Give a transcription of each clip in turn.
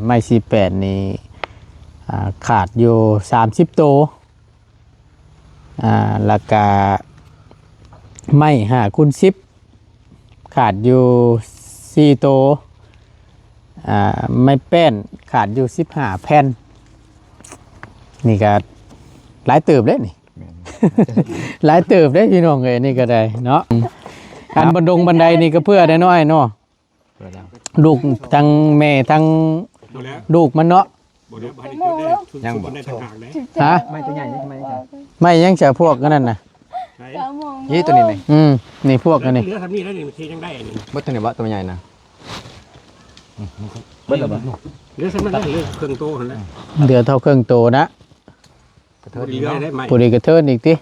ໄມ້ສີ່ແປດນີ້ ອ່າ ຂາດຢູ່ສາມສິບໂຕ ອ່າ ແລ້ວກະໄມ້ຫ້າຄູນສິບ ຂາດຢູ່ສີ່ໂຕ ອ່າ ໄມ້ແປ້ນຂາດຢູ່ສິບຫ້າແຜ່ນ. ນີ້ກະຫຼາຍເຕີບເດ້ນີ້ ແມ່ນ ຫຼາຍເຕີບເດ້ພີ່ນ້ອງເອີຍ ນີ້ກະໄດ້ເນາະ. ອັນບັນດງບັນໄດນີ້ກະເພື່ອໄດ້ນ້ອຍເນາະ ເພື່ອຫຍັງ? ລູກທັງແມ່ທັງ ບໍ່ແລ້ວ ລູກມັນເນາະ ບໍ່ແລ້ວ ບໍ່ທັນໄດ້ຈຸດເດ້ ຍັງບໍ່ ຈຸດໄດ້ຕ່າງຫາກເດ້. ຮະ? ໄມ້ຕົວໃຫຍ່ນີ້ ໄມ້ຫຍັງ? ໄມ້ຫຍັງຈະພວກອັນນັ້ນນະ? ໄໝ? ນີ້ຕົວນີ້ນີ້ ອືມ ນີ້ພວກອັນນີ້ ເຫຼືອສ່ຳນີ້ແລ້ວນີ້ ມັນເທຍັງໄດ້ອັນນີ້ ເບິດເທົ່ານີ້ບໍ່ ຕົວໃຫຍ່ນະ? ເບິດແລ້ວບໍ່? ເຫຼືອສ່ຳນັ້ນແຫຼະ ເຫຼືອເຄິ່ງໂຕຫັ້ນແຫຼະ ເຫຼືອເທົ່າເຄິ່ງໂຕນະ. ກະເທີນອີກເນາະ ພໍດີກະເທີນອີກຕິ.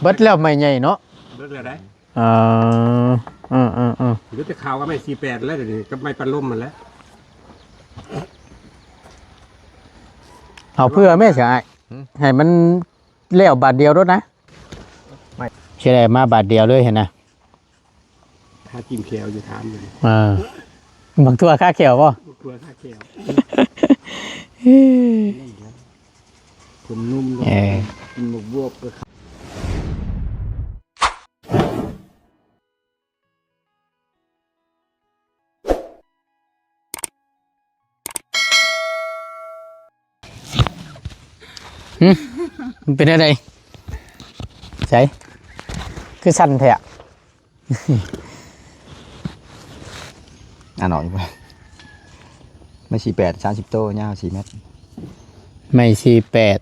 ເບິດແລ້ວໄມ້ໃຫຍ່ເນາະ ເບິດແລ້ວໄດ໋. ເອີ ເອີໆໆ ເຫຼືອແຕ່ຂາວກັບໄມ້ສີ່ແປດແລ້ວ ດຽວນີ້ກັບໄມ້ປັນລົມຫັ້ນແຫຼະ. ເອົາເພື່ອແມ່ຊະອ້າຍ ຫືມ ໃຫ້ມັນແລ້ວບາດດຽວໂລດນະ ໄມ້ ຊິໄດ້ມາບາດດຽວເລີຍຫັ້ນນະ. ຫາກິນແຂ້ວຢູ່ຖາມຢູ່ ອ່າ ບັກຖົ່ວຄາແຂ້ວບໍ່? ບັກຖົ່ວຄາແຂ້ວ ເອີ ຜົມນຸ່ມ ເອີ ກິນໝາກບວບກໍ ຫຶ ມັນເປັນແນວໃດ? ໃສ ຄືສັ່ນແທ້? ອ່ານອອກຢູ່ບໍ່? ໄມ້ສີ່ແປດ ສາມສິບໂຕ ຍາວສີ່ແມັດ. ໄມ້ສີ່ແປດ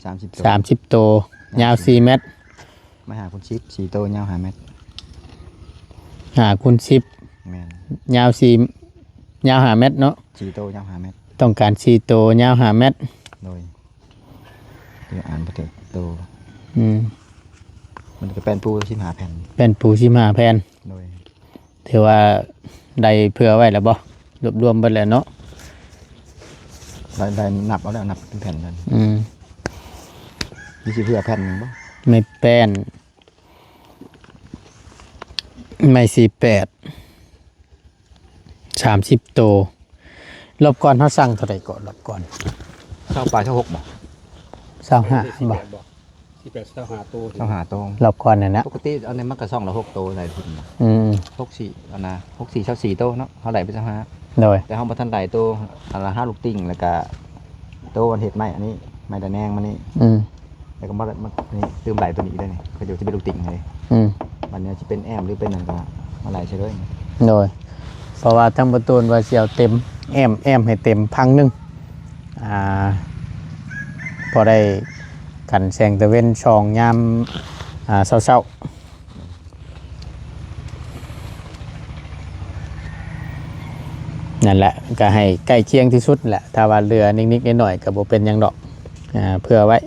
ສາມສິບໂຕ ສາມສິບໂຕ ຍາວສີ່ແມັດ. ໄມ້ຫ້າຄູນສິບ ສີ່ໂຕ ຍາວຫ້າແມັດ. ຫ້າຄູນສິບ ແມ່ນ ຍາວສີ່ ຍາວຫ້າແມັດເນາະ. ສີ່ໂຕ ຍາວຫ້າແມັດ ຕ້ອງການສີ່ໂຕ ຍາວຫ້າແມັດ. ໂດຍ ດຽວອ່ານບໍ່ຖືກໂຕ. ອືມ ມັນກະແປ້ນປູສິບຫ້າແຜ່ນ ແປ້ນປູສິບຫ້າແຜ່ນ. ໂດຍ ຖືວ່າໄດ້ເຜື່ອໄວ້ແລ້ວບໍ່? ລວບລວມເບິດແລ້ວເນາະ ໄດ້ ໄດ້ນັບເອົາແລ້ວ ນັບເປັນແຜ່ນນັ້ນ. ອືມ ມີຊິເຜື່ອແຜ່ນໜຶ່ງບໍ່? ໄມ້ແປ້ນ ໄມ້ສີ່ແປດ ສາມສິບໂຕ. ລອບກ່ອນເຮົາສັ່ງເທົ່າໃດເກາະ? ລອບກ່ອນ ຊາວປາຍ ຊາວຫົກບໍ່? ຊາວຫ້າບໍ່? ສີ່ແປດ ຊາວຫ້າໂຕ ຊາວຫ້າໂຕ ລອບກ່ອນນັ້ນນະ. ປົກກະຕິອັນນີ້ມັນກະຊ່ອງລະຫົກໂຕໃນພຸ້ນນະ. ອືມ ຫົກສີ່ ອັນນະ ຫົກສີ່ ຊາວສີ່ໂຕເນາະ ເຮົາໄດ້ໄປຊາວຫ້າ. ໂດຍ ແຕ່ເຮົາບໍ່ທັນໄດ້ໂຕ ອັນລະຫ້າລູກຕິ່ງ ແລ້ວກະໂຕອັນເຮັດໄມ້ອັນນີ້ ໄມ້ຕະແນງມານີ້. ອືມ ແລ້ວກໍມາ ມານີ້ຕື່ມໄຫຼໂຕນີ້ໄດ້ນີ້ ເຂົາເຈົ້າຊິເປັນລູກຕິ່ງເລີຍ. ອືມ ບັດນີ້ຊິເປັນແອ້ມ ຫຼືເປັນຫຍັງກໍມາໄຫຼໃສ່ເລີຍ. ໂດຍ ເພາະວ່າທາງປະຕູນວ່າຊິເອົາເຕັມ ແອ້ມ ແອ້ມໃຫ້ເຕັມພັງໜຶ່ງ ອ່າ ພໍໄດ້ກັນແສງຕາເວັນສ່ອງຍາມ ອ່າ ເຊົ້າໆ. ນັ້ນແຫຼະ ກະໃຫ້ໃກ້ຄຽງທີ່ສຸດແຫຼະ ຖ້າວ່າເຫຼືອນິດໆໜ້ອຍໆ ກະບໍ່ເປັນຫຍັງດອກ ເພື່ອໄວ້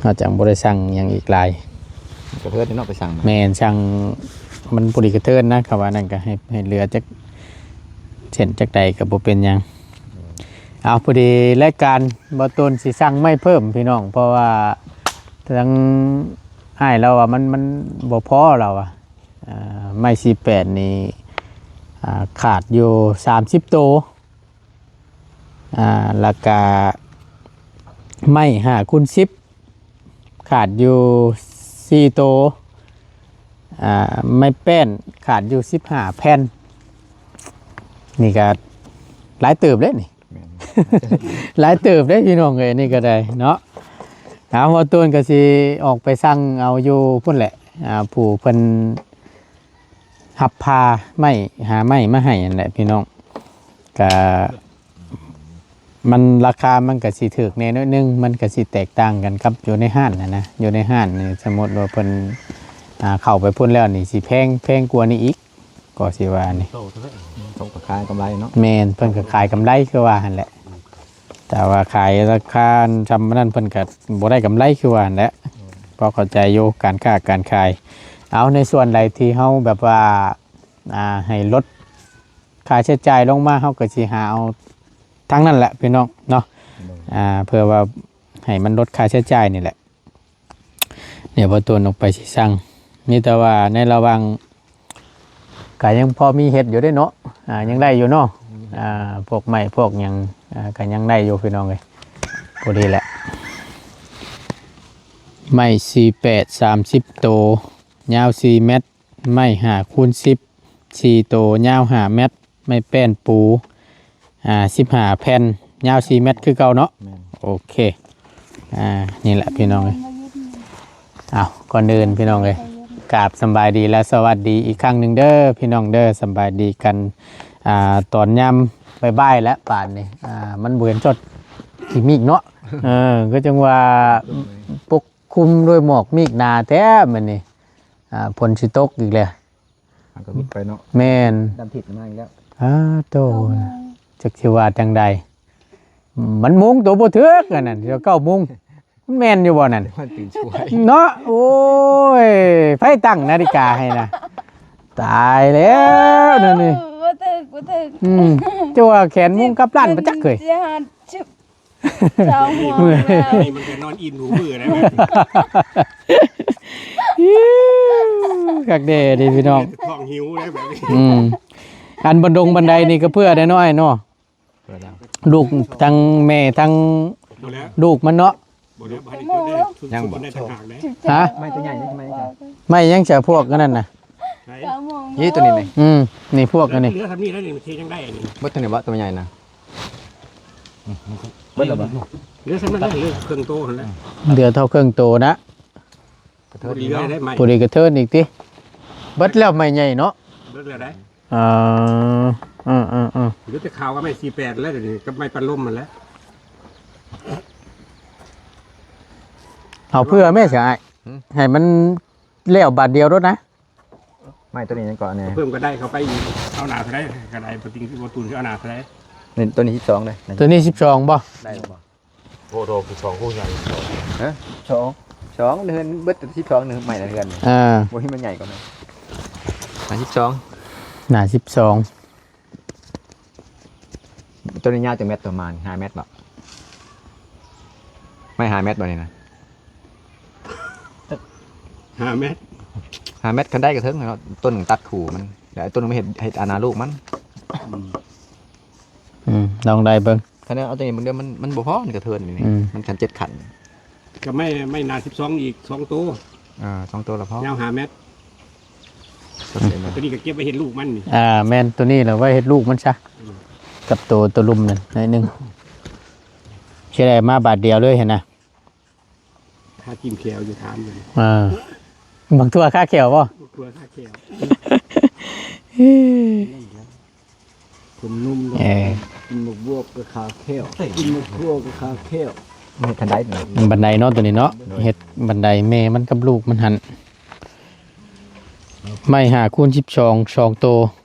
ເຮົາຈັ່ງບໍ່ໄດ້ສັ່ງຫຍັງອີກຫຼາຍ. ກະເທີນເນາະ ໄປສັ່ງມາ ແມ່ນ ສັ່ງມັນພໍດີກະເທີນນະ ຄຳວ່ານັ້ນກະໃຫ້ ໃຫ້ເຫຼືອຈັກເສັ້ນຈັກໃດກະບໍ່ເປັນຫຍັງ. ເອົາ ພໍດີລາຍການບ່າວຕູນຊິສັ່ງໄມ້ເພີ່ມພີ່ນ້ອງ ເພາະວ່າທາງອ້າຍລາວວ່າມັນ ມັນບໍ່ພໍລາວວ່າ ອ່າ ໄມ້ສີ່ແປດນີ້ ອ່າ ຂາດຢູ່ສາມສິບໂຕ ອ່າ ແລ້ວກະໄມ້ຫ້າຄູນສິບ ຂາດຢູ່ສີ່ໂຕ ອ່າ ໄມ້ແປ້ນຂາດຢູ່ສິບຫ້າແຜ່ນ. ນີ້ກະຫຼາຍເຕີບເດ້ນີ້ ແມ່ນ ຫຼາຍເຕີບເດ້ພີ່ນ້ອງເອີຍ ນີ້ກະໄດ້ເນາະ. ເອົາ ບ່າວຕູນກະຊິອອກໄປສັ່ງເອົາຢູ່ພຸ້ນແຫຼະ ອ່າ ຜູ້ເພິ່ນຮັບພາໄມ້ ຫາໄມ້ມາໃຫ້ຫັ້ນແຫຼະພີ່ນ້ອງ. ກະ ມັນ ລາຄາມັນກະຊິຖືກແດ່ໜ້ອຍໜຶ່ງ ມັນກະຊິແຕກຕ່າງກັນກັບຢູ່ໃນຮ້ານຫັ້ນນະ ຢູ່ໃນຮ້ານນີ້ ສົມມຸດວ່າເພິ່ນ ອ່າ ເຂົ້າໄປພຸ້ນແລ້ວນີ້ຊິແພງ ແພງກວ່ານີ້ອີກ ກໍຊິວ່ານີ້ ເຂົາກໍຂາຍກຳໄລເນາະ. ແມ່ນ ເພິ່ນກໍຂາຍກຳໄລຄືວ່າຫັ້ນແຫຼະ ແຕ່ວ່າຂາຍລາຄາສ່ຳນັ້ນເພິ່ນກໍບໍ່ໄດ້ກຳໄລຄືວ່າຫັ້ນແຫຼະ. ພໍເຂົ້າໃຈຢູ່ການຄ້າການຂາຍ. ເອົາ ໃນສ່ວນໃດທີ່ເຮົາແບບວ່າ ອ່າ ໃຫ້ລົດຄ່າໃຊ້ຈ່າຍລົງມາ ເຮົາກໍຊິຫາເອົາທາງນັ້ນແຫຼະພີ່ນ້ອງເນາະ ໂດຍ ອ່າ ເພື່ອວ່າໃຫ້ມັນລົດຄ່າໃຊ້ຈ່າຍນີ້ແຫຼະ. ດຽວບ່າວຕູນອອກໄປຊິສັ່ງ ມີແຕ່ວ່າໃນລະຫວ່າງ ກະຍັງພໍມີເຮັດຢູ່ເດ້ເນາະ ອ່າ ຍັງໄດ້ຢູ່ເນາະ. ອ່າ ພວກໄມ້ພວກຫຍັງ ອ່າ ກໍຍັງໄດ້ຢູ່ພີ່ນ້ອງເອີຍ. ພໍດີແຫຼະ ໄມ້ສີ່ແປດ ສາມສິບໂຕ ຍາວສີ່ແມັດ, ໄມ້ຫ້າຄູນສິບ ສີ່ໂຕ ຍາວຫ້າແມັດ, ໄມ້ແປ້ນປູ ອ່າ ສິບຫ້າແຜ່ນ ຍາວສີ່ແມັດຄືເກົ່າເນາະ. ແມ່ນ ໂອເຄ ອ່າ ນີ້ແຫຼະພີ່ນ້ອງເອີຍ. ເອົາ ກ່ອນອື່ນພີ່ນ້ອງເອີຍ ກາບສຳບາຍດີ ແລະ ສະຫວັດດີອີກຄັ້ງໜຶ່ງເດີພີ່ນ້ອງເດີ. ສຳບາຍດີກັນ ອ່າ ຕອນຍາມບ່າຍໆ ແລະ ປານນີ້ ອ່າ ມັນບໍ່ເຫັນສອດຂີ້ມີກເນາະ. ເອີ ກໍຈັ່ງວ່າປົກຄຸມດ້ວຍໝອກມີກໜາແທ້ມື້ນີ້ ອ່າ ຝົນຊິຕົກອີກແລ້ວ. ມັນກໍມິດໄປເນາະ. ແມ່ນ ດຳທິດມາອີກແລ້ວ. ອ້າໂຕ ຈັກຊິວ່າຈັ່ງໃດ ມັນມຸງໂຕບໍ່ຖືກອັນນັ້ນ ເຈົ້າເກົ້າໂມງ ມັນແມ່ນຢູ່ບໍ່ນັ້ນ? ມັນຕື່ນສວຍເນາະ. ໂອ້ຍ ໃຜຕັ້ງນາฬิກາໃຫ້ນະ? ຕາຍແລ້ວນັ້ນນີ້ ບໍ່ຖືກ ບໍ່ຖືກ. ອືມ ເຈົ້າວ່າແຂນມຸງກັບລ້ານປະຈັກເຄີຍ ຊິຫາ ຊາວໂມງແລ້ວ ນີ້ມັນກໍນອນອີ່ມຫູມືແລ້ວ. ຄັກແດ່ເດ້ພີ່ນ້ອງ ທ້ອງຫິວແລ້ວແບບນີ້. ອືມ ອັນບັນດົງບັນໄດນີ້ກໍເພື່ອໄດ້ນ້ອຍເນາະ ລູກທັງແມ່ທັງ ບໍ່ແລ້ວ ລູກມັນເນາະ. ບໍ່ແລ້ວ ບໍ່ໃຫ້ໄດ້ຈົດເດ້ ຍັງບໍ່ ໄດ້ຕ່າງຫາກເດ້. ຮະ ໄມ້ຕົວໃຫຍ່ນີ້ ໄມ້ຫຍັງ ໄມ້ຫຍັງຈະພວກອັນນັ້ນນະ? ໃສ ຊາວໂມງ ນີ້ຕົວນີ້ນີ້. ອືມ ນີ້ພວກອັນນີ້ ເຫຼືອສ່ຳນີ້ແລ້ວນີ້ ມັນເຮັດຈັ່ງໃດອັນນີ້? ເບິດເທົ່ານີ້ບໍ່ ຕົວໃຫຍ່ນະ? ເບິດແລ້ວບໍ່? ເຫຼືອສ່ຳນັ້ນ ເຫຼືອເຄິ່ງໂຕຫັ້ນແຫຼະ ເຫຼືອເທົ່າເຄິ່ງໂຕນະ. ກະເທີນອີກເນາະ ພໍດີກະເທີນອີກຕິ. ເບິດແລ້ວໄມ້ໃຫຍ່ເນາະ ເບິດແລ້ວໄດ໋. ເອີ ເອີໆໆ ເຫຼືອແຕ່ຂາວກັບໄມ້ສີ່ແປດແລ້ວ ດຽວນີ້ກັບໄມ້ປັນລົມຫັ້ນແຫຼະ. ເອົາເພື່ອແມ່ຊະອ້າຍ ຫືມ ໃຫ້ມັນແລ້ວບາດດຽວໂລດນະ. ໄມ້ຕົວນີ້ຍັງເກາະແດ່ ເພີ່ມກໍໄດ້ ເຂົ້າໄປອີກ ເອົາໜ້າເທົ່າໃດກໍໄດ້ ບໍ່ຕິງ ບໍ່ຕູນຊິເອົາໜ້າເທົ່າໃດ. ນີ້ຕົວນີ້ສິບສອງເດ້ ຕົວນີ້ສິບສອງບໍ່? ໄດ້ບໍ່? ໂອ້ໂຫ ສິບສອງ ໂອ້ໃຫຍ່ ຮະ ສອງ ສອງ ເຮືອນເບິດສິບສອງ ໄມ້ລະເຮືອນ. ອ່າ ບໍ່ເຫັນມັນໃຫຍ່ກວ່ານັ້ນ ໜ້າສິບສອງ ໜ້າສິບສອງ. ຕົວນີ້ຍາວຈັກແມັດ ປະມານຫ້າແມັດບໍ່? ໄມ້ຫ້າແມັດບໍ່ນີ້ນະ? ຫ້າແມັດ ຫ້າແມັດ ຄັນໄດ້ກໍເຖິງເນາະ. ຕົ້ນຕັດຄູ່ມັນ ແລ້ວຕົ້ນມັນເຮັດ ເຮັດອານາລູກມັນ. ອືມ ອືມ ລອງໄດ້ເບິ່ງ. ຄັນເອົາຕົວນີ້ເບິ່ງເດີ ມັນ ມັນບໍ່ພໍ ມັນກະເທີນນີ້ ອືມ ມັນຄັນເຈັດຂັ້ນ ກໍໄມ້ ໄມ້ໜ້າສິບສອງອີກສອງໂຕ. ອ່າ ສອງໂຕລະພໍ ຍາວຫ້າແມັດ. ຕົວນີ້ກໍເກັບໄວ້ເຮັດລູກມັນນີ້. ອ່າ ແມ່ນ ຕົວນີ້ລະໄວ້ເຮັດລູກມັນຊະ. ອືມ ກັບໂຕ ໂຕລຸ່ມນັ້ນໜ້ອຍໜຶ່ງ ຊິໄດ້ມາບາດດຽວເລີຍຫັ້ນນະ. ຄາຈິ້ມແຂ້ວຢູ່ ຖາມຢູ່. ອ່າ ບັກຖົ່ວຄາແຂ້ວບໍ່? ບັກຖົ່ວຄາແຂ້ວ ຜົມນົມ. ເອີ ກິນໝາກບວບກໍຄາແຂ້ວ ກິນໝາກຖົ່ວກໍຄາແຂ້ວ. ເຮັດບັນໄດເນາະ ບັນໄດເນາະ ຕົວນີ້ເນາະ. ໂດຍ ເຮັດບັນໄດແມ່ມັນກັບລູກມັນຫັ້ນ. ໄມ້ຫ້າຄູນສິບສອງ ສອງໂຕ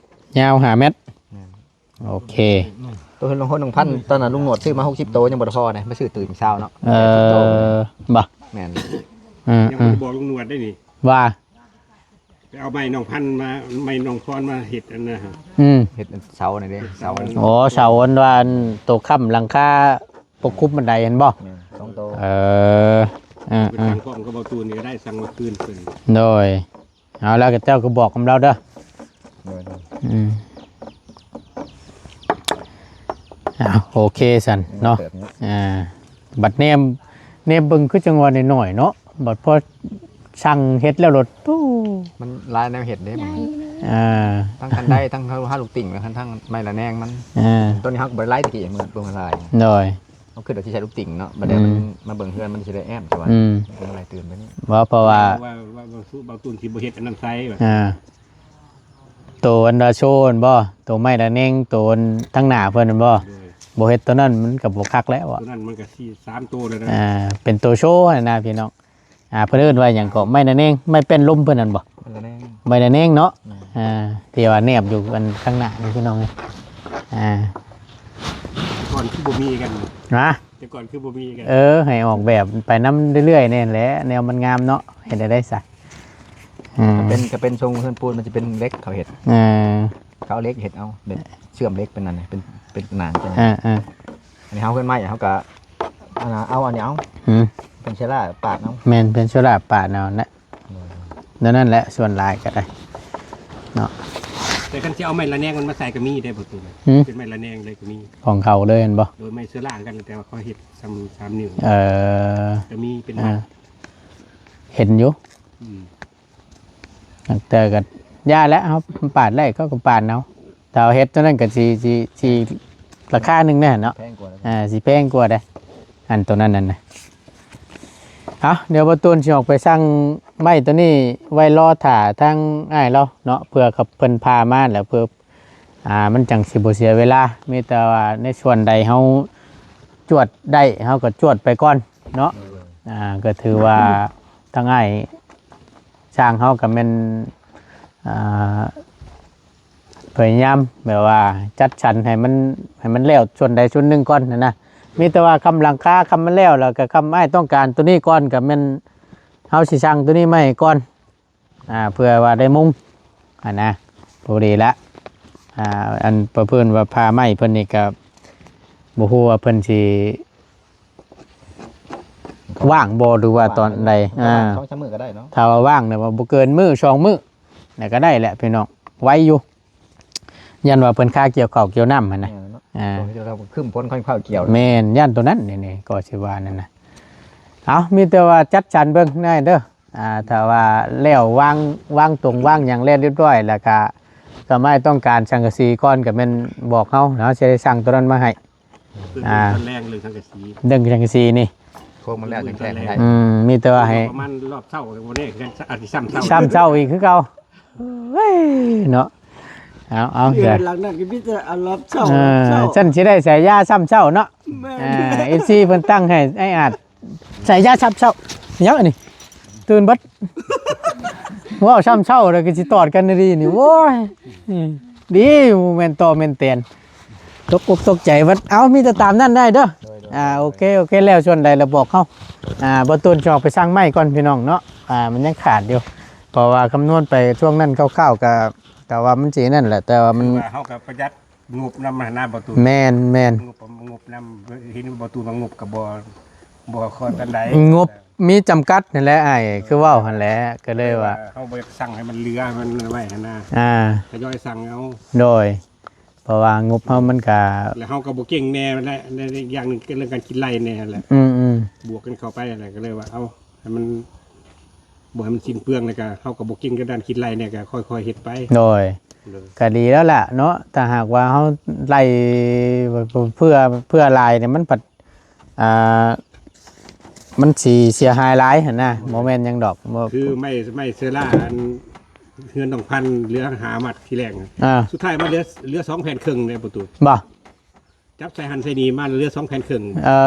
ຍາວຫ້າແມັດ. ແມ່ນ ໂອເຄ ໂຕເຮືອນລົງຄົນໜຶ່ງພັນ ຕອນນັ້ນລຸງໜວດຊື້ມາຫົກສິບໂຕ ຍັງບໍ່ໄດ້ພໍນະ ມາຊື້ຕື່ມເຊົ້າເນາະ. ເອີ ບໍ່ ແມ່ນ ອືມ ຍັງບໍ່ໄດ້ບອກລຸງໜວດໄດ້ນີ້ ວ່າ ໄປເອົາໄມ້ນ້ອງພັນມາ ໄມ້ນ້ອງພອນມາເຮັດອັນນັ້ນ. ອືມ ເຮັດເສົານີ້ເດ້ ເສົາ. ໂອ້ ເສົາອັນວ່າອັນໂຕຄ້ຳຫຼັງຄາປົກຄຸມບັນໄດຫັ້ນບໍ່? ແມ່ນ ສອງໂຕ. ເອີ ເອີ ເອີ ສັ່ງພ້ອມກັບເບົາຕູນນີ້ກໍໄດ້ ສັ່ງມາຄືນເພິ່ນ. ໂດຍ ເອົາລະ ເຈົ້າກໍບອກນຳລາວເດີ. ໂດຍ ໂດຍ ອືມ ເອົາ ໂອເຄຊັ້ນເນາະ. ອ່າ ບັດແນມ ແນມເບິ່ງຄືຈັ່ງວ່ານ້ອຍໆເນາະ ບັດພໍສັ່ງເຮັດແລ້ວໂລດ ໂອ້ ມັນຫຼາຍແນວເຮັດເດ້. ອ່າ ທັງຄັນໄດ ທັງຫາລູກຕິ່ງ ແລ້ວທັງໄມ້ລະແນງມັນ. ອ່າ ຕົວນີ້ເຮົາກໍບໍ່ໄດ້ຫຼາຍ ແຕ່ກີ້ເໝືອນເບິ່ງຫຼາຍ. ໂດຍ ເຮົາຄິດວ່າຊິໃຊ້ລູກຕິ່ງເນາະ ບັດແລ້ວມັນ ອືມ ມາເບິ່ງເຮືອນມັນຊິໄດ້ແອມ ແຕ່ວ່າ ອືມ ມັນກໍຫຼາຍຕື່ມໄປນີ້. ບໍ່ ເພາະວ່າ ວ່າ ວ່າ ວ່າບາງສຸ ບາງຕຸ່ນຊິບໍ່ເຮັດອັນນັ້ນໃສ່ວ່າ. ອ່າ ໂຕອັນວ່າໂຊຫັ້ນບໍ່? ໂຕໄມ້ລະແນງ ໂຕອັນທາງໜ້າເພິ່ນຫັ້ນບໍ່? ໂດຍ ບໍ່ເຮັດໂຕນັ້ນມັນກໍບໍ່ຄັກແລ້ວ. ໂຕນັ້ນມັນກໍສີ່ ສາມໂຕແລ້ວນະ. ອ່າ ເປັນໂຕໂຊຫັ້ນນະພີ່ນ້ອງ. ອ່າ ເພິ່ນເອີ້ນວ່າຫຍັງເກາະ? ໄມ້ລະແນງ ໄມ້ແປ້ນລົມເພິ່ນຫັ້ນບໍ່? ໄມ້ລະແນງ ໄມ້ລະແນງເນາະ. ອ່າ ທີ່ວ່າແນບຢູ່ອັນທາງໜ້ານີ້ພີ່ນ້ອງເອີຍ. ອ່າ ແຕ່ກ່ອນຄືບໍ່ມີກັນ ຮະ? ແຕ່ກ່ອນຄືບໍ່ມີກັນ. ເອີ ໃຫ້ອອກແບບໄປນຳເລື້ອຍໆແນ່ແຫຼະ ແນວມັນງາມເນາະ ເຮັດໄດ້ໄດ໋ຊະ. ອ່າ ກໍເປັນ ກໍເປັນຊົງເຮືອນປູນ ມັນຈະເປັນເຫຼັກເຂົາເຮັດ. ອ່າ ເຂົາເອົາເຫຼັກເຮັດເອົາ ເປັນເຊື່ອມເຫຼັກ ເປັນອັນນີ້ ເປັນ ເປັນໜາງ ເປັນຫຍັງ. ອ່າໆ ອັນນີ້ເຮົາເຮືອນໄມ້ ເຮົາກໍ ອັນນ່າ ເອົາອັນນີ້ເອົາ. ຫືມ ເປັນເຊື້ອລາປາດເອົາ. ແມ່ນ ເປັນເຊື້ອລາປາດເອົານະ. ໂດຍ ແນວນັ້ນແຫຼະ ສ່ວນຫຼາຍກໍໄດ້ເນາະ. ຄັນຊິເອົາໄມ້ລະແນງມັນມາໃສ່ກໍມີໄດ້ບໍ່ຕູ້ ຫືມ? ເປັນໄມ້ລະແນງເລີຍກໍມີ ຂອງເຂົາເລີຍແມ່ນບໍ່? ໂດຍ ໄມ້ເຊື້ອລາຄືກັນ ແຕ່ວ່າເຂົາເຮັດສ່ຳສາມນິ້ວ ເອີ ກໍມີເປັນ ອ່າ ມັດ ເຫັນຢູ່ ອືມ ແຕ່ກໍຢ່າແຫຼະ ເຮົາປາດໄດ້ເຂົາກໍປາດເອົາ ຖ້າເຮົາເຮັດຕົວນັ້ນກໍຊິ ຊິ ຊິລາຄາໜຶ່ງແນ່ເນາະ ແພງກວ່າ ອ່າ ຊິແພງກວ່າເດ້ ອັນຕົວນັ້ນນັ້ນນະ. ເອົາ ດຽວບ່າວຕູນຊິອອກໄປສັ່ງໄມ້ຕົວນີ້ໄວ້ລໍຖ້າທາງອ້າຍລາວເນາະ ເພື່ອເພິ່ນພາມາແລ້ວ ເພື່ອ ອ່າ ມັນຈັ່ງຊິບໍ່ເສຍເວລາ ມີແຕ່ວ່າໃນສ່ວນໃດເຮົາຈວດໄດ້ ເຮົາກໍຈວດໄປກ່ອນເນາະ ໂດຍ ອ່າ ກໍຖືວ່າທາງອ້າຍຊ່າງເຮົາກໍແມ່ນ ອ່າ ພະຍາຍາມແບບວ່າຈັດສັນໃຫ້ມັນ ໃຫ້ມັນແລ້ວສ່ວນໃດສ່ວນໜຶ່ງກ່ອນຫັ້ນນະ ມີແຕ່ວ່າຄຳຫຼັງຄາ ຄຳມັນແລ້ວ ແລ້ວກໍຄຳອ້າຍຕ້ອງການຕົວນີ້ກ່ອນ ກໍແມ່ນເຮົາຊິສັ່ງຕົວນີ້ມາໃຫ້ກ່ອນ ອ່າ ເພື່ອວ່າໄດ້ມຸງຫັ້ນນະ ພໍດີລະ ອ່າ ອັນປະເພິ່ນວ່າຜ້າໄມ້ເພິ່ນນີ້ກໍບໍ່ຮູ້ວ່າເພິ່ນຊິ ວ່າງບໍ່ ຫຼືວ່າຕອນໃດ ອ່າ ສອງສາມມື້ກໍໄດ້ເນາະ ຖ້າວ່າວ່າງນະ ບໍ່ເກີນມື້ສອງມື້ນະ ກໍໄດ້ແຫຼະພີ່ນ້ອງ ໄວຢູ່ ຢ້ານວ່າເພິ່ນຄາກ່ຽວເຂົ້າກ່ຽວນ້ຳຫັ້ນນະ ແມ່ນເນາະ ອ່າ ຊ່ວງທີ່ເຮົາຄຶ້ມຝົນຄ່ອຍພາກ່ຽວ ແມ່ນ ຢ້ານໂຕນັ້ນ ນີ້ໆ ກໍຊິວ່ານັ້ນນະ ເອົາ ມີແຕ່ວ່າຈັດສັນເບິ່ງນາຍເດີ ອ່າ ຖ້າວ່າແລ້ວວາງ ວາງຕົງວາງຫຍັງແລ້ວຮຽບຮ້ອຍ ແລ້ວກະ ກໍມາຕ້ອງການສັງກະສີກ່ອນ ກໍແມ່ນບອກເຮົາ ເຮົາຊິໄດ້ສັ່ງໂຕນັ້ນມາໃຫ້ ຄື ອ່າ ຕອນແລງເລື່ອງສັງກະສີ ເລື່ອງສັງກະສີນີ້ ໂຄງມັນແລ້ວຈັ່ງແຂງໄດ້ ອືມ ມີແຕ່ວ່າໃຫ້ ປະມານຮອບເຊົ້າ ບໍ່ແນ່ ອາດຊິຊ້ຳເຊົ້າ ຊ້ຳເຊົ້າອີກຄືເກົ່າ ເອີຍ ເນາະ ເອົາ ເອົາ ເຮືອນຫຼັງນັ້ນກໍມີແຕ່ ອາ ຮອບເຊົ້າ ເອີ ຮອບເຊົ້າ ຊັ້ນຊິໄດ້ສາຍຢາຊ້ຳເຊົ້າເນາະ ແມ່ນ ອ່າ ເອັຟຊີເພິ່ນຕັ້ງໃຫ້ ອ້າຍອາດ ໃສ່ຢາຊ້ຳເຊົ້າ ຫຍັງອັນນີ້ ຕື່ນເບິດ ເວົ້າຊ້ຳເຊົ້າແລ້ວກໍຊິຕອດກັນດີໆນີ້ ໂອ້ຍ ອືມ ດີ ບໍ່ແມ່ນຕໍ່ແມ່ນແຕນ ຕົກອົກຕົກໃຈເບິດ ເອົາ ມີແຕ່ຕາມນັ້ນໄດ້ເດີ ໂດຍໆ ອ່າ ໂອເຄ ໂອເຄ ແລ້ວສ່ວນໃດລະບອກເຮົາ ອ່າ ບ່າວຕູນຊິອອກໄປສັ່ງໄມ້ກ່ອນພີ່ນ້ອງເນາະ ອ່າ ມັນຍັງຂາດຢູ່ ເພາະວ່າຄຳນວນໄປຊ່ວງນັ້ນຄ່າວໆ ກໍ ກໍວ່າມັນຊິນັ້ນແຫຼະ ແຕ່ວ່າມັນ ຄືວ່າເຮົາກໍປະຢັດ ງົບນຳຫັ້ນນະ ບໍ່ຕູ້ ແມ່ນໆ ງົບ ງົບນຳ ເຫັນບໍ່ຕູ້ວ່າງົບກໍບໍ່ ບໍ່ຄ່ອຍປານໃດ ງົບມີຈຳກັດຫັ້ນແຫຼະອ້າຍ ຄືເວົ້າຫັ້ນແຫຼະ ກໍເລີຍວ່າ ເຮົາບໍ່ຢາກສັ່ງໃຫ້ມັນເຫຼືອ ໃຫ້ມັນໄວ້ຫັ້ນນະ ອ່າ ທະຍອຍສັ່ງເອົາ ໂດຍ ເພາະວ່າງົບເຮົາມັນກະ ແລ້ວເຮົາກໍບໍ່ເກັ່ງແນ່ແຫຼະ ໃນອີກຢ່າງໜຶ່ງເລື່ອງການຄິດໄລ່ແນ່ແຫຼະ ອືມໆ ບວກກັນເຂົ້າໄປຫັ້ນແຫຼະ ກໍເລີຍວ່າ ເອົາ ໃຫ້ມັນ ບໍ່ໃຫ້ມັນສິ້ນເປືອງ ແລ້ວກະເຮົາກໍບໍ່ເກັ່ງທາງດ້ານຄິດໄລ່ແນ່ ກະຄ່ອຍໆເຮັດໄປ ໂດຍ ໂດຍ ກະດີແລ້ວລະເນາະ ຖ້າຫາກວ່າເຮົາໄລ່ເພື່ອ ເພື່ອຫຼາຍນີ້ ມັນພັດ ອ່າ ມັນຊິເສຍຫາຍຫຼາຍຫັ້ນນະ ບໍ່ແມ່ນຫຍັງດອກ ບໍ່ ຄືໄມ້ ໄມ້ເຊື້ອລາ ອັນເຮືອນນ້ອງພັນເຫຼືອຫ້າມັດທີແລກ ອ່າ ສຸດທ້າຍມາເຫຼືອ ເຫຼືອສອງແຜ່ນເຄິ່ງເດ້ ປະຕູ ບໍ່ ຈັບໃສ່ຫັ້ນໃສ່ນີ້ມາເຫຼືອສອງແຜ່ນເຄິ່ງ ເອີ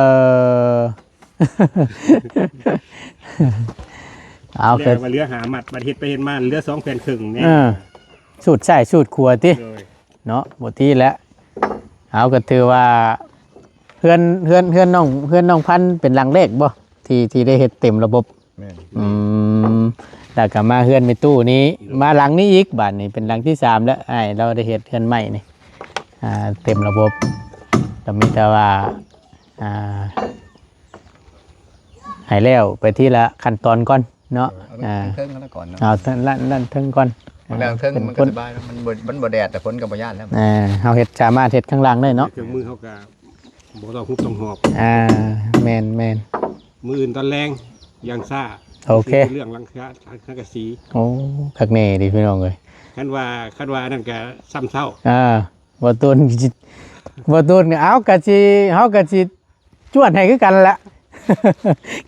ເອົາ ແລ້ວກໍວ່າເຫຼືອຫ້າມັດ ບັດເຮັດໄປເຮັດມາເຫຼືອສອງແຜ່ນເຄິ່ງນີ້ ເອີ ສູດຊ້າຍສູດຂວາຕິ ໂດຍ ເນາະ ບໍ່ຕິແຫຼະ ເອົາ ກໍຖືວ່າເຮືອນ ເຮືອນ ເຮືອນນ້ອງ ເຮືອນນ້ອງພັນເປັນຫຼັງແລກບໍ່ ທີ່ ທີ່ໄດ້ເຮັດເຕັມລະບົບ? ແມ່ນ ອືມ ແລ້ວກໍມາເຮືອນແມ່ຕູ້ນີ້ ໂດຍ ມາຫຼັງນີ້ອີກ ບາດນີ້ເປັນຫຼັງທີສາມແລ້ວ ອ້າຍລາວໄດ້ເຮັດເຮືອນໃໝ່ນີ້ ອ່າ ເຕັມລະບົບ ກໍມີແຕ່ວ່າ ອ່າ ໃຫ້ແລ້ວໄປທີລະຂັ້ນຕອນກ່ອນເນາະ ເອີ ເອົາ ອ່າ ເທິງຫັ້ນລະກ່ອນເນາະ ເອົາເທິງ ລ້ານ ລ້ານເທິງກ່ອນ ແລ້ວເທິງມັນກໍສະບາຍເນາະ ມັນບໍ່ ມັນບໍ່ແດດ ແຕ່ຝົນກໍບໍ່ຢ້ານແລ້ວ ອ່າ ເຮົາເຮັດ ສາມາດເຮັດຂ້າງລ່າງໄດ້ເນາະ ເຄື່ອງມືເຮົາກໍ ບໍ່ຕ້ອງຮຸບຕ້ອງຫອບ ອ່າ ແມ່ນໆ ມື້ອື່ນຕອນແລງຢ່າງຊ້າ ໂອເຄ ເລື່ອງຫຼັງຄາ ສັງກະສີ ໂອ້ ຄັກແນ່ເດພີ່ນ້ອງເອີຍ ຄັນວ່າ ຄັນວ່າອັນນັ້ນກໍຊ້ຳເຊົ້າ ອ່າ ບໍ່ຕູນ ບໍ່ຕູນ ເອົາ ກະຊິ ເຮົາກະຊິຈວດໃຫ້ຄືກັນລະ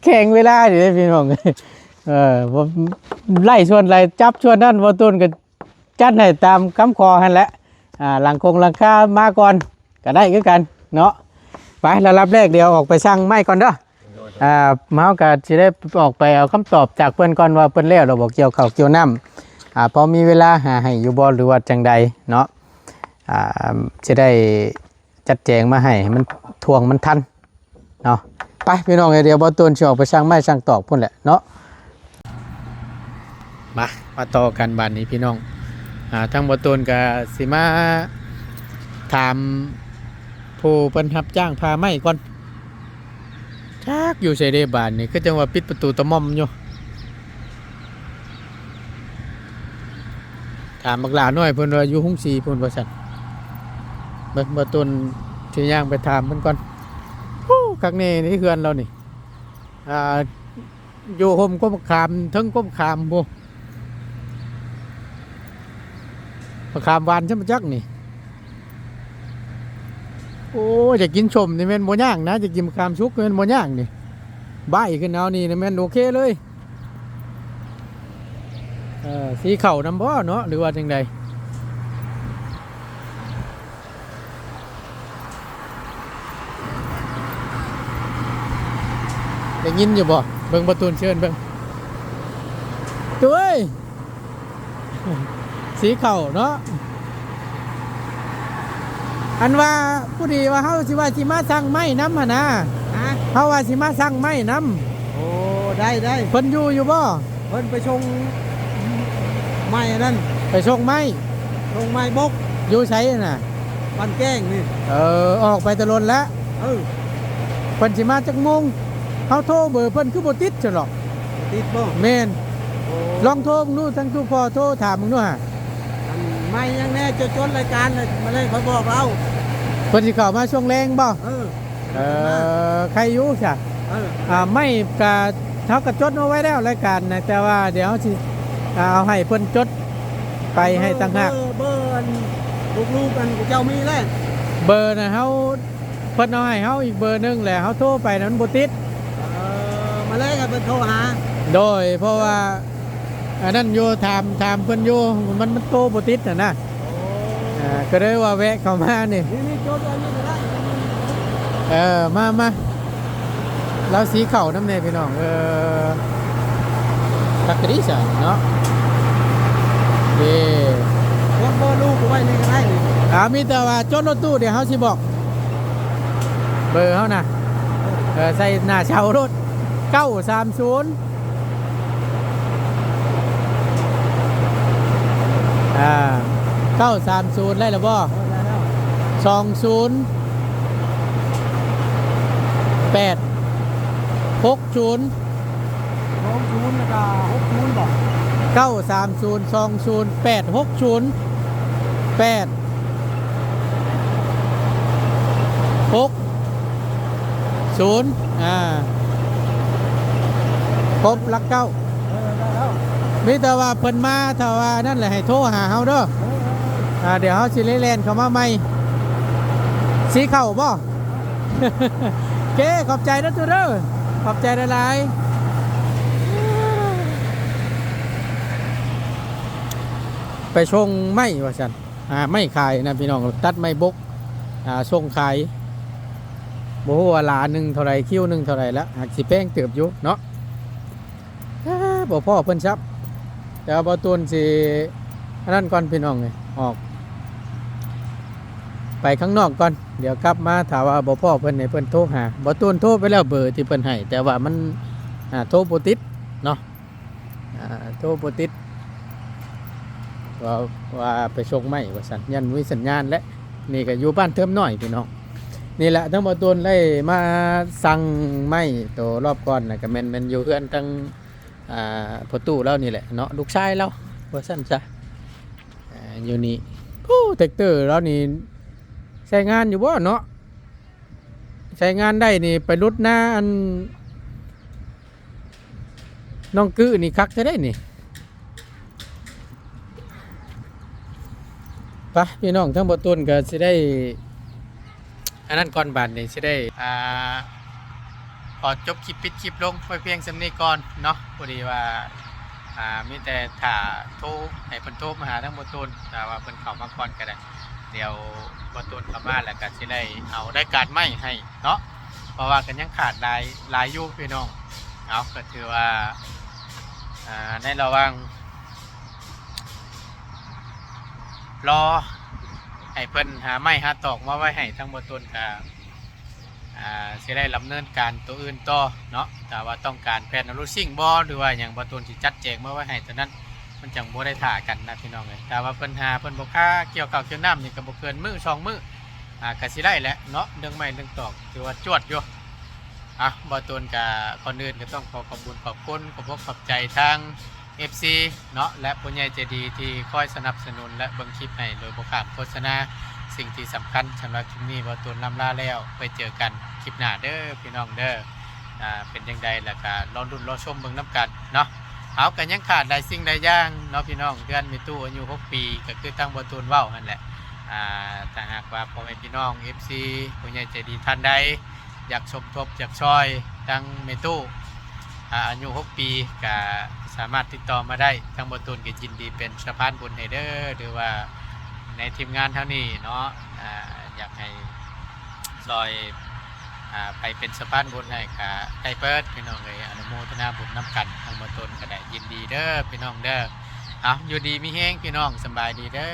ແຂ່ງເວລາເດພີ່ນ້ອງ ເອີ ບໍ່ ໄລ່ສ່ວນໃດຈັບສ່ວນນັ້ນ ບໍ່ຕູນກໍ ຈັດໃຫ້ຕາມຄຳຂໍຫັ້ນແຫຼະ ອ່າ ຫຼັງຄົງຫຼັງຄາມາກ່ອນກໍໄດ້ຄືກັນເນາະ ໄປ ລະດັບແລກ ດຽວອອກໄປສັ່ງໄມ້ກ່ອນເດີ ອ່າ ເຮົາກໍຊິໄດ້ອອກໄປເອົາຄຳຕອບຈາກເພິ່ນກ່ອນວ່າເພິ່ນແລ້ວແລ້ວບໍ່ ກ່ຽວເຂົ້າກ່ຽວນ້ຳ ອ່າ ພໍມີເວລາຫາໃຫ້ຢູ່ບໍ່ ຫຼືວ່າຈັ່ງໃດເນາະ ອ່າ ຊິໄດ້ ຈັດແຈງມາໃຫ້ ໃຫ້ມັນທ່ວງມັນທັນເນາະ ໄປພີ່ນ້ອງເອີຍ ດຽວບ່າວຕູນຊິອອກໄປສັ່ງໄມ້ສັ່ງຕອກພຸ້ນແຫຼະເນາະ ມາ ມາຕໍ່ກັນບາດນີ້ພີ່ນ້ອງ ອ່າ ທາງບ່າວຕູນກໍຊິມາຖາມຜູ້ເພິ່ນຮັບຈ້າງຜ່າໄມ້ກ່ອນ ຈັກຢູ່ໃສເດບາດນີ້ ຄືຈັ່ງວ່າປິດປະຕູຕະໝ່ອມຢູ່. ຖາມບັກຫຼ້ານ້ອຍເພິ່ນວ່າຢູ່ໂຮງສີພຸ້ນວ່າຊັ້ນ. ເບິ່ງ ບໍ່ຕົນຊິຍ່າງໄປຖາມເພິ່ນກ່ອນ. ໂອ້ ຄັກແນ່ໃນເຮືອນລາວນີ້ ອ່າ ຢູ່ຮົ່ມກົກມະຂາມ ເທິງກົກມະຂາມພຸ້ນ. ມະຂາມຫວານຊຳມະຈັກນີ້. ໂອ້ ຢາກກິນສົ້ມນີ້ແມ່ນບໍ່ຍາກນະ, ຢາກກິນມະຂາມສຸກແມ່ນບໍ່ຍາກນີ້. ບາຍຂຶ້ນເອົານີ້ນະແມ່ນໂອເຄເລີຍ. ເອີ ສີເຂົ້ານຳບໍ່ເນາະ ຫຼືວ່າຈັ່ງໃດ? ໄດ້ຍິນຢູ່ບໍ່? ເບິ່ງປະຕູນເຊີນເບິ່ງ. ຕຸ້ຍ! ສີເຂົ້າເນາະ. ອັນວ່າ ພໍດີວ່າເຮົາຊິວ່າຊິມາສັ່ງໄມ້ນຳຫັ້ນນາ. ຮະ? ເຮົາວ່າຊິມາສັ່ງໄມ້ນຳ. ໂອ້ ໄດ້ ໄດ້. ເພິ່ນຢູ່ ຢູ່ບໍ່? ເພິ່ນໄປສົ່ງໄມ້ອັນນັ້ນ. ໄປສົ່ງໄມ້? ສົ່ງໄມ້ບົກ. ຢູ່ໃສຫັ້ນນະ? ບ້ານແກ້ງນີ້. ເອີ ອອກໄປແຕ່ດົນແລ້ວ. ເອີ ເພິ່ນຊິມາຈັກໂມງ? ເຮົາໂທເບີເພິ່ນຄືບໍ່ຕິດຊັ້ນດອກ. ບໍ່ຕິດບໍ່? ແມ່ນ. ໂອ້ ລອງໂທເບິ່ງດູ ທັງຕູ້ພໍ່ໂທຖາມເບິ່ງດູຫາ. ອັນໄມ້ຫຍັງແດ່ ຈະຈົດລາຍການແລ້ວ ມາແລງຄ່ອຍບອກລາວ. ເພິ່ນຊິເຂົ້າມາຊ່ວງແລງບໍ່? ເອີ. ເອີ ໄຄຢູ່ຊະ. ເອີ ອ່າ ໄມ້ກະ ເຮົາກະຈົດເອົາໄວ້ແລ້ວລາຍການນະ ແຕ່ວ່າດຽວເຮົາຊິ ອ່າ ເອົາໃຫ້ເພິ່ນຈົດໄປໃຫ້ຕ່າງຫາກ. ເບີ ເບີອັນລູກໆ ອັນເຈົ້າມີແລ້ວ. ເບີນະ ເຮົາ ເພິ່ນເອົາໃຫ້ເຮົາອີກເບີໜຶ່ງແຫຼະ ເຮົາໂທໄປນະມັນບໍ່ຕິດ. ເອີ ມາແລງໃຫ້ເພິ່ນໂທຫາ. ໂດຍ ເພາະວ່າ ອັນນັ້ນຢູ່ ຖາມ ຖາມເພິ່ນຢູ່ ມັນ ມັນໂທບໍ່ຕິດຫັ້ນນະ. ໂອ້ ເອີ ກະເລີຍວ່າແວະເຂົ້າມານີ້. ນີ້ໆ ຈົດອັນນີ້ກະໄດ້. ເອີ ມາ ມາ ລາວສີເຂົ້ານຳແດ່ພີ່ນ້ອງ. ເອີ ຄັກກະດີຊະເນາະ. ເດ້ ຈົດເບີລູກໄວ້ນີ້ກະໄດ້ນີ້. ອ່າ ມີແຕ່ວ່າຈົດລົດຕູ້ ດຽວເຮົາຊິບອກເບີເຮົານະ. ເອີ ໃສ່ໜ້າເສົາໂລດ ເກົ້າສາມສູນ ອ່າ ເກົ້າສາມສູນ ໄດ້ແລ້ວບໍ່? ເອີ ໄດ້ແລ້ວ. ສອງສູນແປດຫົກສູນ ສອງສູນ ແລ້ວກະຫົກສູນບໍ່? ເກົ້າສາມສູນ ສອງສູນ ແປດຫົກສູນ ແປດຫົກສູນ ອ່າ ຄົບຫຼັກເກົ້າ. ເອີ ໄດ້ແລ້ວ. ມີແຕ່ວ່າເພິ່ນມາ ຖ້າວ່ານັ້ນແຫຼະ ໃຫ້ໂທຫາເຮົາເດີ. ເອີ ເອີ ເອີ ອ່າ ດຽວເຮົາຊິໄດ້ແລ່ນເຂົ້າມາໃໝ່. ສີເຂົ້າບໍ່? ໂອເຄ ຂອບໃຈເດີຕູເດີ ຂອບໃຈຫຼາຍໆ. ໄປສົ່ງໄມ້ວ່າຊັ້ນ ອ່າ ໄມ້ຂາຍນະພີ່ນ້ອງ ຕັດໄມ້ບົກ ອ່າ ສົ່ງຂາຍ. ບໍ່ຮູ້ວ່າຫຼາໜຶ່ງເທົ່າໃດ ຄິວໜຶ່ງເທົ່າໃດລະ ຫາກຊິແພງເຕີບຢູ່ເນາະ. ເອີ ບໍ່ພໍ້ເພິ່ນຊ້ຳ. ແຕ່ວ່າບ່າວຕູນຊິອັນນັ້ນກ່ອນພີ່ນ້ອງເອີຍ ອອກໄປຂ້າງນອກກ່ອນ ດຽວກັບມາ ຖ້າວ່າບໍ່ພໍ້ເພິ່ນໃຫ້ເພິ່ນໂທຫາ. ບ່າວຕູນໂທໄປແລ້ວເບີທີ່ເພິ່ນໃຫ້ ແຕ່ວ່າມັນ ອ່າ ໂທບໍ່ຕິດເນາະ ອ່າ ໂທບໍ່ຕິດ ວ່າ ວ່າໄປສົ່ງໄມ້ວ່າຊັ້ນ ຢ້ານບໍ່ມີສັນຍານແຫຼະ. ນີ້ກະຢູ່ບ້ານເທີມນ້ອຍພີ່ນ້ອງ. ນີ້ແຫຼະ ທັງບ່າວຕູນໄດ້ມາສັ່ງໄມ້ໂຕລອບກ່ອນນະ ກະແມ່ນ ແມ່ນຢູ່ເຮືອນທັງ ອ່າ ພໍ່ຕູ້ລາວນີ້ແຫຼະເນາະ ລູກຊາຍລາວວ່າຊັ້ນຊະ. ອ່າ ຢູ່ນີ້ ໂອ້ ແທັກເຕີລາວນີ້ໃຊ້ງານຢູ່ບໍ່ເນາະ? ໃຊ້ງານໄດ້ນີ້ ໄປຫຼຸດນາອັນ ນ້ອງກື້ນີ້ຄັກແທ້ເດ້ນີ້. ໄປ ພີ່ນ້ອງ ທັງບ່າວຕູນກະຊິໄດ້ ອັນນັ້ນກ່ອນ ບາດນີ້ຊິໄດ້ ອ່າ ຂໍຈົບຄລິບ ປິດຄລິບລົງໄວ້ພຽງສ່ຳນີ້ກ່ອນເນາະ. ພໍດີວ່າ ອ່າ ມີແຕ່ຖ້າໂທ ໃຫ້ເພິ່ນໂທມາຫາທັງບ່າວຕູນ ຖ້າວ່າເພິ່ນເຂົ້າມາກ່ອນກະໄດ້. ດຽວບ່າວຕູນເຂົ້າມາແລ້ວກະຊິໄດ້ເອົາລາຍການໃໝ່ໃຫ້ເນາະ ເພາະວ່າກະຍັງຂາດຫຼາຍ ຫຼາຍຢູ່ພີ່ນ້ອງ. ເອົາ ກະຖືວ່າ ອ່າ ໃນລະຫວ່າງລໍໃຫ້ເພິ່ນຫາໄມ້ຫາຕອກມາໄວ້ໃຫ້ ທັງບ່າວຕູນກະ ອ່າ ຊິໄດ້ດຳເນີນການໂຕອື່ນຕໍ່ເນາະ. ຖ້າວ່າຕ້ອງການແຜ່ນໂລດຊິງບໍ່ ຫຼືວ່າຫຍັງ ບ່າວຕູນຊິຈັດແຈງມາໄວ້ໃຫ້ເທົ່ານັ້ນ ມັນຈັ່ງບໍ່ໄດ້ຖ້າກັນນະພີ່ນ້ອງເອີຍ. ຖ້າວ່າເພິ່ນຫາ ເພິ່ນບໍ່ຄາກ່ຽວເຂົ້າກ່ຽວນ້ຳນີ້ ກະບໍ່ເກີນມື້ສອງມື້ ອ່າ ກະຊິໄດ້ແຫຼະເນາະ. ເລື່ອງໄມ້ເລື່ອງຕອກ ຖືວ່າຈວດຢູ່. ອ່ະ ບ່າວຕູນກະ ກ່ອນອື່ນກະຕ້ອງຂໍຂອບບຸນຂອບຄຸນ ຂອບອົກຂອບໃຈທາງ ເອັຟຊີເນາະ ແລະ ຜູ້ໃຫຍ່ໃຈດີທີ່ຄອຍສະໜັບສະໜູນ ແລະ ເບິ່ງຄລິບໃຫ້ໂດຍບໍ່ຂາດໂຄສະນາ. ສິ່ງທີ່ສຳຄັນສຳລັບຄລິບນີ້ ບ່າວຕູນລ່ຳລາແລ້ວ ໄວ້ເຈີກັນຄລິບໜ້າເດີພີ່ນ້ອງເດີ. ອ່າ ເປັນຈັ່ງໃດ ແລ້ວກະລໍລຸ້ນລໍຊົມເບິ່ງນຳກັນເນາະ. ເອົາ ກະຍັງຂາດຫຼາຍສິ່ງຫຼາຍຢ່າງເນາະພີ່ນ້ອງ. ເຮືອນແມ່ຕູ້ອາຍຸຫົກປີ ກະຄືທາງບ່າວຕູນເວົ້າຫັ້ນແຫຼະ. ອ່າ ຖ້າຫາກວ່າພໍ່ແມ່ພີ່ນ້ອງ ເອັຟຊີ ຜູ້ໃຫຍ່ໃຈດີທ່ານໃດ ຢາກສົມທົບ ຢາກຊ່ອຍທາງແມ່ຕູ້ ອາ ອາຍຸຫົກປີ ກະສາມາດຕິດຕໍ່ມາໄດ້. ທາງບ່າວຕູນກະຍິນດີເປັນສະພານບຸນໃຫ້ເດີ ຫຼືວ່າໃນທີມງານເຮົານີ້ເນາະ ອາ ຢາກໃຫ້ຊ່ອຍ ອາ ໃຜເປັນສະພານບຸນໃຫ້ກະໄດ້ເບີດ ພີ່ນ້ອງເອີຍ. ອະນຸໂມທະນາບຸນນຳກັນ ທາງບ່າວຕູນກະໄດ້ຍິນດີເດີພີ່ນ້ອງເດີ. ເອົາ ຢູ່ດີມີແຮງພີ່ນ້ອງ ສຳບາຍດີເດີ.